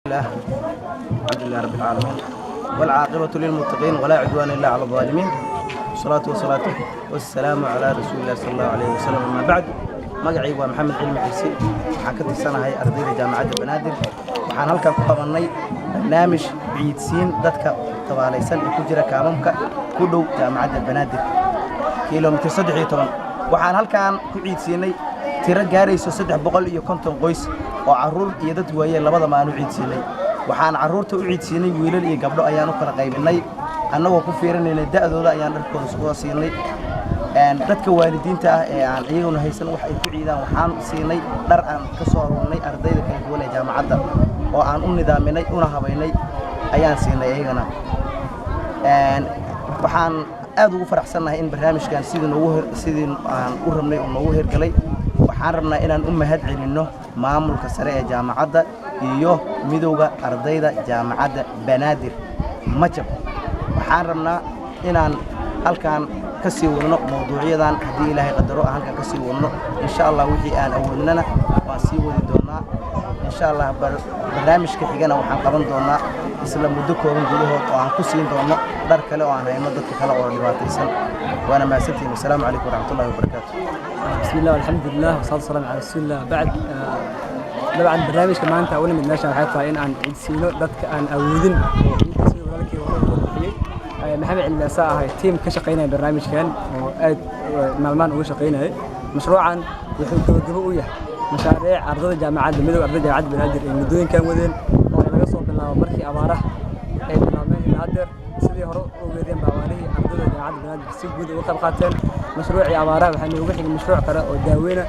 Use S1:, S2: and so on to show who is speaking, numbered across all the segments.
S1: الله، الحمد لله رب العالمين، والعاقبة للمتقين، ولا عدوان إلا على الظالمين، والصلاة والصلاة والسلام على رسول الله صلى الله عليه وسلم، أما بعد. Magacaygu waa Maxamed Cilmi Xirsi. Waxaan ka tirsanahay ardayda Jaamacadda Banaadir. Waxaan halkan ku qabannay barnaamij ciidsiin dadka tabaalaysan ee ku jira kaamamka ku dhow Jaamacadda Banaadir, kilomitir 13. Waxaan halkan ku ciidsiinay tiro gaarayso 350 qoys oo carruur iyo dad waayeen labadaba aan u ciidsiinay. Waxaan carruurta u ciidsiinay wiilal iyo gabdho ayaan u kala qaybinay, annagoo ku fiirinaynay da'dooda ayaan dharkooda soo siinay. Dadka waalidiinta ah ee aan iyaguna haysan wax ay ku ciidaan, waxaan siinay dhar aan ka soo aruurnay ardayda kala duwan ee jaamacadda oo aan u nidaaminay una habaynay ayaan siinay iyagana. Waxaan aad ugu faraxsannahay in barnaamijkan sidii aan u rabnay uu noogu hirgalay. Waxaan rabnaa inaan u mahad celinno maamulka sare ee jaamacadda iyo midowga ardayda Jaamacadda Banaadir, Majab. Waxaan rabnaa inaan halkan ka sii wadno mawduucyadan haddii Ilaahay qadaro, aan halkan ka sii wadno insha Allah. Wixii aan awoodnana waan sii wadi doonaa insha Allah. Barnaamijka xigana waxaan qaban doonaa isla muddo kooban gudahood oo aan ku siin doono dhar kale oo aan hayno dadka kale oo dhibaataysan. Waana mahadsantihiin. Wasalaamu calaykum waraxmatullahi wabarakaatu.
S2: بسم الله والحمد لله والصلاة والسلام على رسول الله، بعد. Dabcan barnaamijka maanta u nimid meeshan waxay tahay in aan ciidsiino dadka aan awoodin oo ciidda, sida walaalkii hore uga bixiyey. Maxamed Cilmi asaa ahay, team ka shaqaynaya barnaamijkan oo aad maalmahan uga shaqaynayay. Mashruucan wuxuu gabagabo u yahay mashaariic ardada jaamacadda, midowga ardayda Jaamacadda Banaadir ay muddooyinkan wadeen, oo laga soo bilaabo markii abaaraha ay bilaabmeen ilaa haddeer. Sidii hore u ogeedeen baa abaarihii ardayda Jaamacadda Banaadir si guud uga qayb qaateen mashruucii abaaraha. Waxaa noogu xigay mashruuc kale oo daaweyna,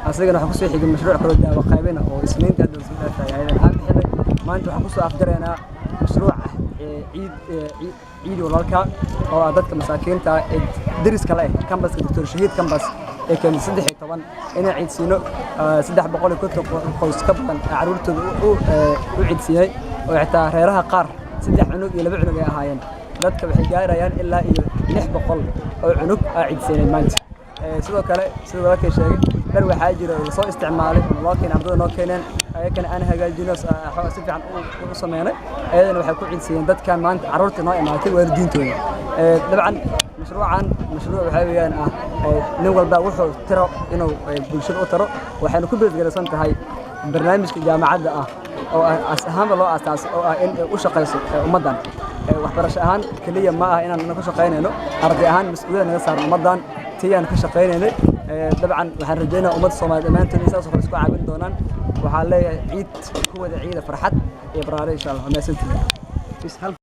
S2: asagana waxaa kusoo xigay mashruuc kale oo daawo qaybina oo Isniinta hadda lasoo dhaafaya ayadan waxaan bixinay. Maanta waxaan kusoo afjaraynaa mashruuc ah ciid ciidi walaalka, oo ah dadka masaakiinta ah ee deriska la eh campuska Doctor Shahiid Campus ee keentay 13 inaan ciidsiino. 350 qoys ka badan carruurtooda u ciidsiinay, oo xitaa reeraha qaar saddex cunug iyo laba cunug ay ahaayeen. Dadka waxay gaarayaan ilaa iyo 600 oo cunug aa ciidsiinay maanta. Sidoo kale, sida walaalkay sheegay, dhar waxaa jira oo lasoo isticmaalay oo loo keenay, ardada noo keeneen, ayakana aan hagaajino, si fiican u sameynay. Ayadana waxay ku ciidsiiyeen dadkan maanta carruurta noo imaatay waalidiintooda. Dabcan mashruucan mashruuc waxaa weeyaan ah nin walba wuxuu tiro inuu bulshada u taro. Waxayna ku beesgaraysan tahay barnaamijka jaamacadda ah oo as ahaanba loo aasaasay, oo ah in u shaqayso ummaddan. Waxbarasho ahaan keliya ma ah inaan ku shaqaynayno, arday ahaan mas'uuliyad naga saaran ummaddan tiyaan ka shaqaynaynay. Dabcan waxaan rajaynayaa ummadda Soomaaliyeed dhammaantood in saas oo kale isku caawin doonaan. Waxaan leeyahay ciid ku wada ciida farxad iyo baraare insha Allah. Mahadsantihiin.